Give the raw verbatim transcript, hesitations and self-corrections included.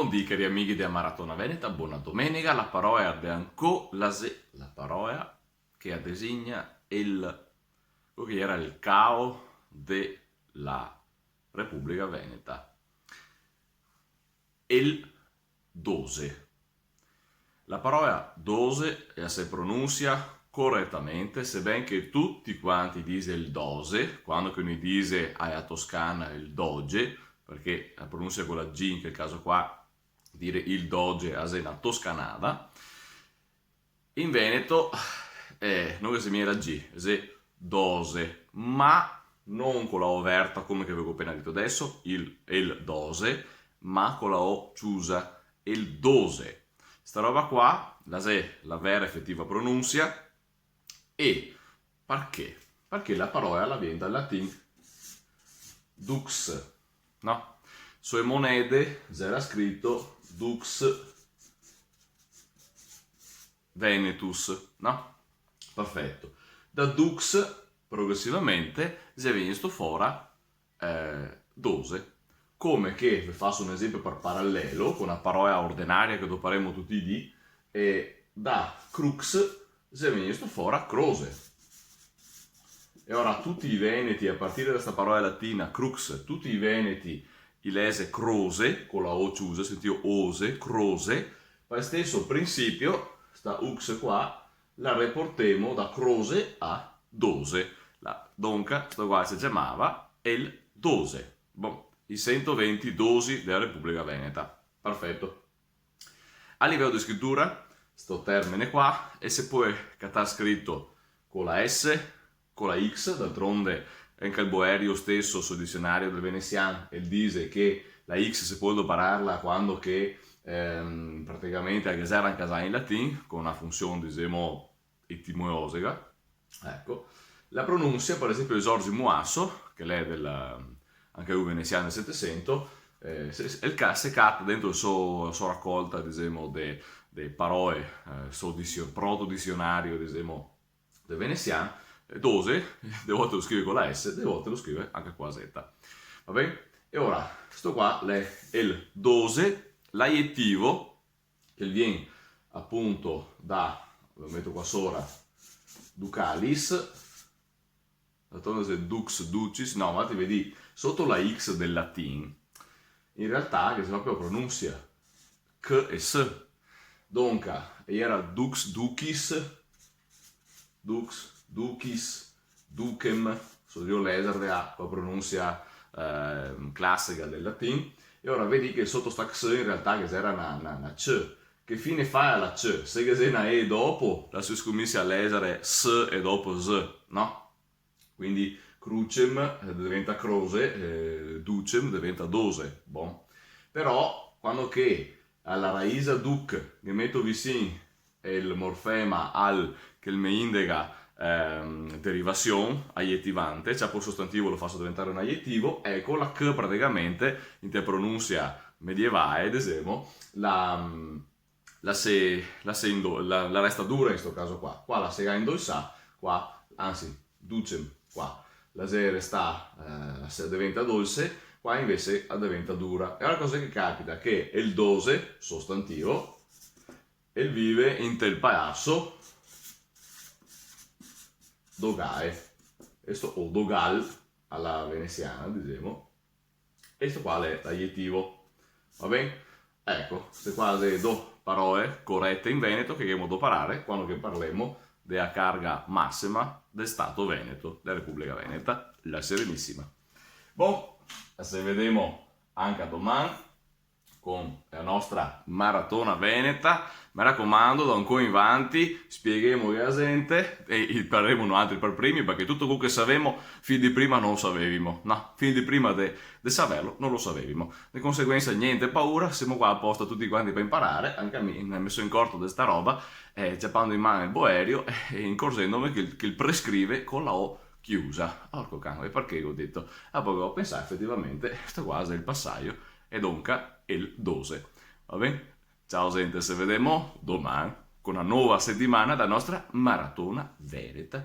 Bondì, cari amighi de Maratona Veneta, bona domenega. La parola de ancò la xe, la parola che la designa el, quel che iera el cao de la Republica Veneta. El dose. La parola dose, eh, se pronunsia coretamente, seben che tuti quanti dise el dose, quando che no i dise a la toscana el doge, parché la pronunsia co la G in quel caso qua, dire il doge, la xe na toscanada. In veneto, eh, no ghe xe mia la G, xe dose, ma no co la O verta, come che ve go pena dito deso, il, el dose, ma co la O ciusa, el dose. Sta roba qua la xe la vera efetiva pronunsia. E parché? Parché la parola la vien dal latin dux, no? Su e monede xera scrito dux venetus, no? Perfeto. Da dux, progresivamente, xe vegnesto fora, eh, dose. Come che, ve faso un esenpio par paralelo, co na parola ordenaria che doparemo tuti i dì, e da crux xe vegnesto fora crose. E ora tuti i veneti, a partire da sta parola latina, crux, tuti i veneti i lese crose, co la O ciusa, sentìo ose, crose, par el steso prinsipio, sta ux qua, la reportemo da crose a dose. La, donca, sto qua se ciamava el dose. Bon, i sentoventi dosi de la Republica Veneta. Perfeto. A livelo de scritura, sto termine qua, el se pol catar scrito co la S, co la X, d'altronde anca el Boerio steso, sul disionario del venesian, el dise che la X se pol dopararla quando che, ehm, praticamente la ghe xera anca za in latin, co na funsion, disemo, etimologega. Eco. La pronunsia, par esenpio, de Giorgi Muasso, che l'è del, anca lu venesian del Setesento, eh, se, se, el ca-, se cata dentro la so, so racolta, disemo, de, de paroe, eh, so disio-, protodisionario, disemo, del venesian, eh, dose, de volte lo scrive co la S, de volte lo scrive anca co la Z. Va ben? E ora, sto qua l'è el dose, l'aietivo, che vien apunto da, lo meto qua sora, ducalis, d'altronde xe dux, ducis, no, ma ti vedi, soto la X del latin, in realtà che se fa proprio pronunsia, C e S. Donca, e iera dux, ducis, dux, ducis, ducem, so drio lèxarvea co la pronunsia, ehm, clasica del latin. E ora vedì che soto sta X in realtà ghe xera na, na, na C. Che fine fa la C? Se ghe xe na E dopo, la se scominsia a lèxare S e dopo Z, no? Quindi crucem, eh, deventa crose, eh, ducem deventa dose. Bon. Però, quando che a la raisa duc ghe meto visin el morfema al, che el me indega, ehm, derivasion, aietivante, ciapo el sostantivo, lo faso deventare un aietivo, eco, la C praticamente, inte pronunsia medievae, disemo, la, mm, la se, la se indo-, la, la resta dura in sto caso qua. Qua la se ga indolsà, qua, ansi, ducem, qua. La xe restà, eh, la se deventa dolse, qua invese la deventa dura. E ora cosa che capita? Che el dose, sostantivo, el vive intel palaso dogae, e sto, o dogal a la venesiana, disemo, e sto qua l'è l'aietivo. Va ben? Eco, ste qua xe do paroe corete in veneto che ghemo doparare quando che parlemo de la carga masima del Stato veneto, de la Republica Veneta, la Serenisima. Bon, se vedemo anca doman con la nostra maratona veneta. Me racomando, da ancò in vanti, spieghemo a la zente, e i parlemo noaltri par primi, parché tuto quel che savemo fin de prima no lo savevimo, no? Fin de prima de, de saverlo no lo savevimo. De conseguensa, gnente paura, semo qua aposta tuti quanti par imparare, anca mi me so incorto de sta roba, eh, ciapando in man el boerio, eh, e incorzendome che el, che el prescrive co la O chiusa. Orco can, e parché go dito? Ah, parché go pensà efetivamente, sto qua xe el pasajo, e donca el dose. Va ben? Ciao zente, se vedemo doman co na nova setimana da nostra maratona veneta.